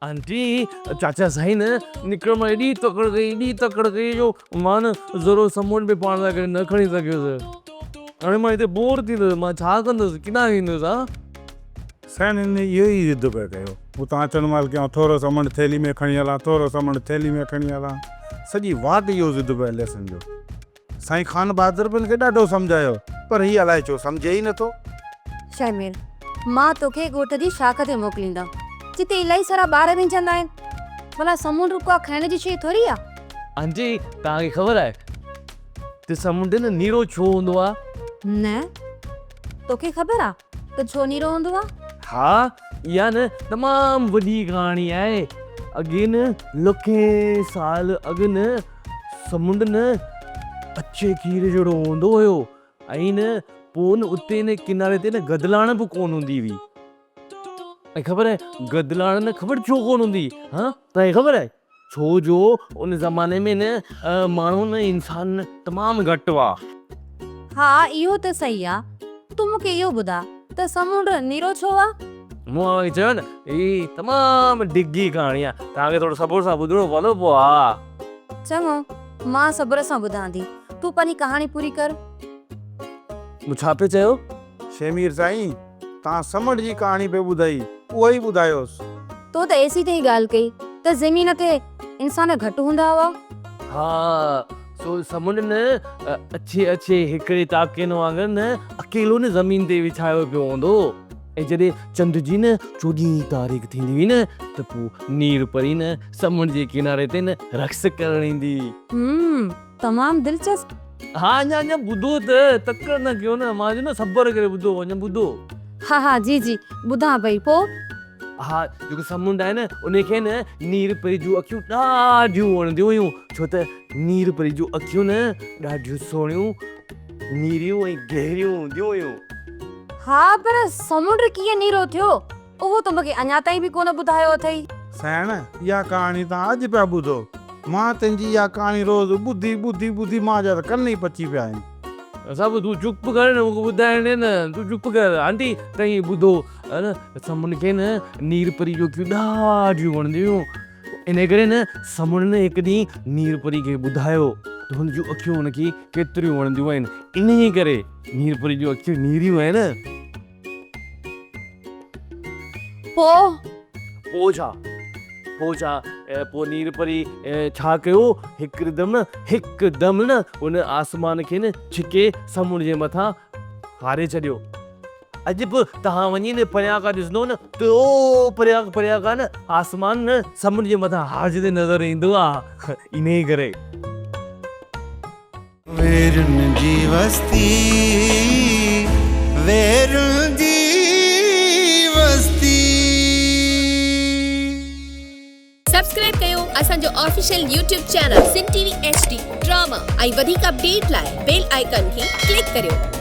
Aunty, چاچا سائين نه نڪرڻ مهل ايڏي تڪڙ ڪئي، ايڏي تڪڙ ڪئي جو مان نه ذرو سمنڊ به پاڻ سان گڏ نه کڻي سگهيس. هاڻي مان هتي بور ٿيندس، مان ڇا ڪندس، ڪيڏانهن ويندس ها؟ سائين هن اهو ئي ضد پئي ڪيو. اتان اچڻ مهل ڪيائون ٿورو سمنڊ ٿيلهي ۾ کڻي هلان، ٿورو سمنڊ ٿيلهي ۾ کڻي هلان. سڄي واٽ اهو ضد پئي هليس هن جو. سائين خان بهادر به هن کي ڏاڍو سمجهايو پر هي الائي ڇو سمجهي ئي نٿو. شهمير، مان توکي ڳوٺ جي شاخ تي موڪليندم، جتي الاهي سارا ٻار وهنجندا آهن. ڀلا سمنڊ ڪا کائڻ جي شيء ٿوري آ. آنٽي، توهان کي خبر آهي ته سمنڊ نه نيرو ڇو هوندو آ؟ نه، توکي خبر آ ته ڇو نيرو هوندو آ؟ ها، اها نه تمام وڏي ڪهاڻي آهي. اڳي نه لکين سال اڳ نه سمنڊ نه اڇي کير جهڙو هوندو هيو ۽ نه پوء نه اتي نه ڪناري تي نه گدلاڻ به ڪونه هوندي هئي ۽ خبر آهي گدلاڻ نه خبر ڇو ڪونه هوندي هئي ها توهان کي خبر آهي ڇو جو ان زماني ۾ نه ماڻهو نه انسان تمام گهٽ هئا. ها اهو ته صحيح آ تون مون کي اهو ٻڌاء ته سمنڊ نيرو ڇو آ؟ مون اوهان کي چيو نه هي تمام ڊگهي ڪهاڻي آ توهان کي ٿورو صبر سان ٻڌڻو پوندو پوء ها. چڱو مان صبر سان ٻڌان ٿي تون پنهنجي ڪهاڻي پوري ڪر. مون ڇا پئي چيو؟ شهمير سائين توهان سمنڊ جي ڪهاڻي پئي ٻڌائي اها ئي ٻڌايوس. تو ته ايسين تائين ڳالهه ڪئي ته زمين تي انسان گهٽ هوندا هئا. ها سو سمنڊ نه اڇي اڇي هڪڙي تاڪين وانگر نه اڪيلو نه زمين تي وڇايو پيو هوندو هو ۽ جڏهن چنڊ جي نه چوڏهين تاريخ ٿيندي هئي نه ته پوء نير پري نه سمنڊ جي ڪناري تي نه رقص ڪرڻ ايندي هئي. هم تمام دلچسپ. ها اڃا اڃا ٻڌو ته تڪڙ نه ڪيو نه مان چيو نه صبر ڪري ٻڌو اڃا ٻڌو. ها ها جي جي ٻڌان پئي پوء. ها جيڪو سمنڊ آهي نه ان کي نه نير پري جون اکيون ڏاڍيون وڻنديون هيون ڇو ته نير پري جون اکيون نه ڏاڍيون سهڻيون نيريون ۽ گهريون هونديون هيون. ها پر سمنڊ ڪيئن نيرو ٿيو اهو ته مونکي اڃا تائين به ڪونه ٻڌايو اٿئي. سائڻ اها ڪهاڻي توهان اڄ پيا ٻڌو مان تنهنجي اها ڪهاڻي روز ٻڌي ٻڌي ٻڌي مان جا ته ڪن ئي پچي پيا آهن. صاحب تون چپ ڪر نه مونکي ٻڌائڻ ڏي نه تون چپ ڪر آنٽي تئين ٻڌو نه سمنڊ کي نه نير پري جون اکيون ڏاڍيون وڻنديون هيون انهي ڪري نه سمنڊ نه هڪ ڏينهن نير پري کي ٻڌايو ته هن جون اکيون هن کي ڪيتريون وڻنديون آهن انهي ڪري نير پري جون اکيون نيريون آهن. پوء؟ پوء ڇا؟ پوء ڇا؟ پوء نير پري ڇا ڪيو، هڪدم نه هڪدم نه ان آسمان کي نه ڇڪي سمنڊ جي مٿان هاري ڇڏيو. اڄ به توهان وڃي نه پريان کان ڏسندو نه ته او پريان پريان کان نه آسمان نه سمنڊ جي مٿان هارجندي نظر ايندو آ. انهيء ڪري. ويرن جي وستي، ويرن جي وستي. سبسڪرائب ڪيو اسان جو official YouTube channel Sindh T V H D drama ۽ وڌيڪ اپڊيٽ لاء بيل آئيڪان کي ڪلڪ ڪريو.